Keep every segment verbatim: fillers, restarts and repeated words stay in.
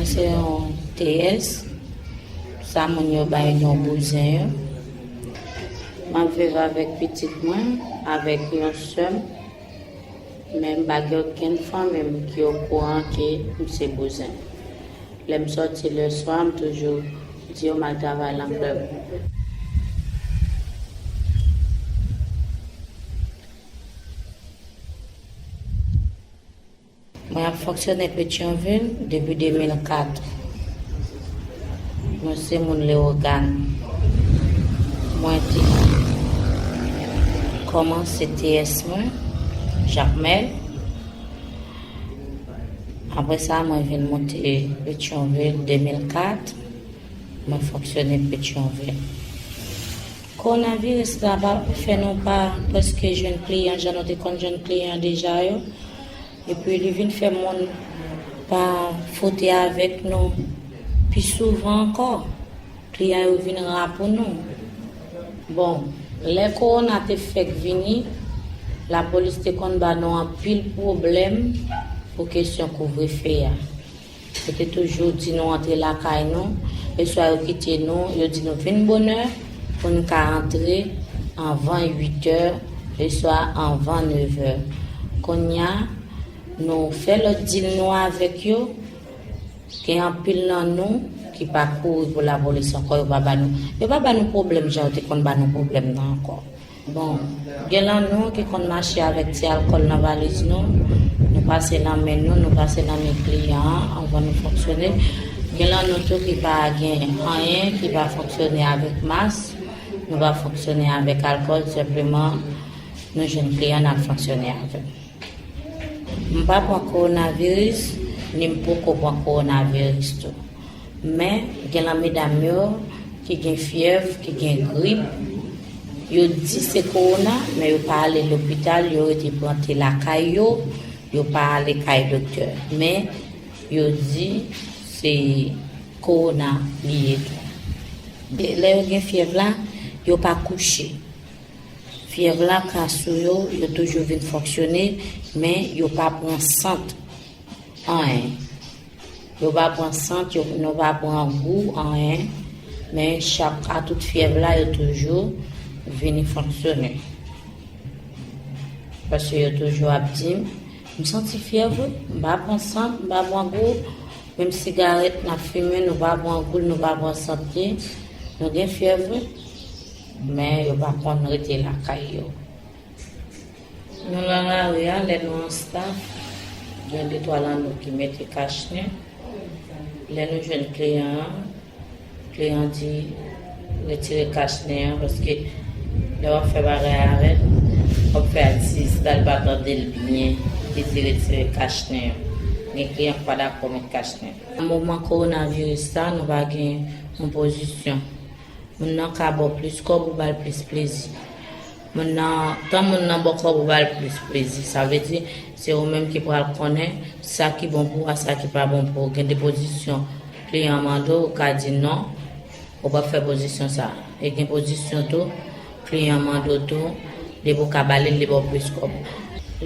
Se yon T S, sa moun yo bay nou bouzen yo. M ap viv avèk pitit mwen, avèk yon sè m, men m pa gen okenn fanmi m ki okouran ke m se bouzen. Lè m sòti lè swa, m toujou di yo m al travay nan klèb. Mwen ap fonksyone Petyonvil depi de mil kat. Mwen se moun Lewogàn. Mwen te kòmanse T S mwen, Jakmèl. Apre sa, mwen vin moute Petyonvil de mil kat. Mwen fonksyone Petyonvil. Kowonaviris la pa fè nou pa prèske jwenn kliyan jan nou te konn jwenn kliyan deja yo. Epi li vin fè moun pa fwote avèk nou pi souvan ankò. Kliyan yo vin ra pou nou. Bon, lè kowona te fèk vini, lapolis te konn ba nou anpil pwoblèm pou kesyon kouvrefe a. Yo te toujou di nou antre lakay nou, eswa yo kite nou, yo di nou vin bonè pou n ka antre anvan uit è, eswa anvan nèf è. Kounye a, nou fè lòt dil nou avèk yo, gen anpil nan nou ki pa kouri pou lapolis ankò, yo pa ba nou, yo pa ba nou pwoblèm jan yo te konn ba nou pwoblèm nan ankò. Bon, gen lan nou ki konn mache avèk ti alkòl nan valiz nou, nou pase nan men nou, nou pase nan men kliyan an anvan nou fonksyone. Gen lan nou tou ki pa gen anyen, ki pa fonksyone avèk mas, nou pa fonksyone avèk alkòl, senpleman nou jwenn kliyan n ap fonksyone avèk. M pa pran kowonaviris, ni m poko pran kowonaviris tou. Men, gen lan medam yo ki gen fyèv, ki gen grip, yo di se kowona, men yo pa ale lopital, yo rete pran te lakay yo, yo pa ale kay doktè. Men, yo di se kowona li ye tou. De- Lè yo gen fyèv la, yo pa kouche. Fyèv la ka sou yo, yo toujou vin fonksyone, men yo pa pran sant anyen. Yo pa pran sant, yo, nou pa pran gou anyen, men chak a tout fyèv la, yo toujou vini fonksyone. Paske yo toujou ap di m, "M santi fyèv wi, m pa pran sant, m pa pran gou, menm sigarèt n ap fimen, nou pa pran gou l, nou pa pran sant li, nou gen fyèv wi." Men yo pa konn rete lakay yo. Nou nan lari a, lè nou an staf, gen de twa lan nou ki mete kachnen. Lè nou jwenn kliyan an, kliyan an di, "Retire kachnen an," paske lè w ap fè bagay avè l, w ap fè atis la, l pa tande l byen, li di, "Retire kachnen an." Gen kliyan k pa dakò met kachnen. Nan moman kowonaviris sa, nou pa gen yon pozisyon. Moun nan ka ba w plis kòb, ou ba l plis plezi. Moun nan, tan moun nan ba w kòb, ou ba l plis plezi. Sa vle di, se ou menm ki pral konnen sa ki bon pou ou a sa ki pa bon pou ou. Gen de pozisyon, kliyan an mande w, ou ka di non, ou p ap fè pozisyon sa. E gen pozisyon tou, kliyan an mande w tou, depi w ka ba li l, li ba w plis kòb.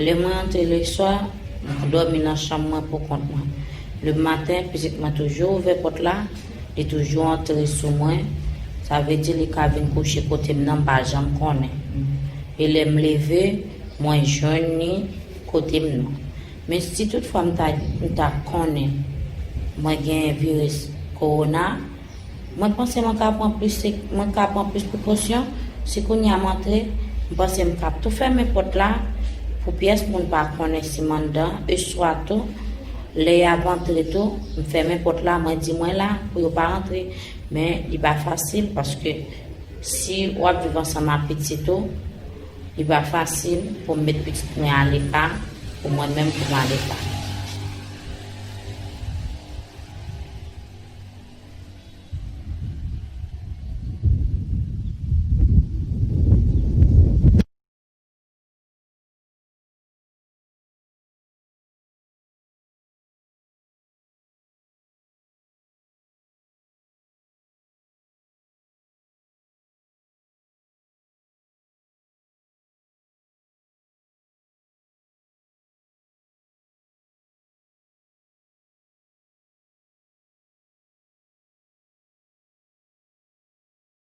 Lè mwen antre leswa, mwen dòmi nan chanm mwen pou kont mwen. Lematen, pitit mwen toujou ouvè pòt la, li toujou antre sou mwen. Sa vle di li ka vin kouche kote m nan, m pa janm konnen. E lè m leve, mwen jwenn li kote m nan. Men si toutfwa m ta, m ta konnen mwen gen viris kowona, mwen panse mwen ka pran plis, mwen ka pran plis prekosyon. Si kounye a m antre, m panse m ka tou fèmen pòt la pou pyès moun pa konnen si m anndan. Eswa tou, lè y ap antre tou, m fèmen pòt la, mwen di mwen la pou yo pa antre. Men li pa fasil paske si w ap viv ansanm ak pitit ou, li pa fasil pou m met pitit mwen aleka, pou mwen menm pou m aleka.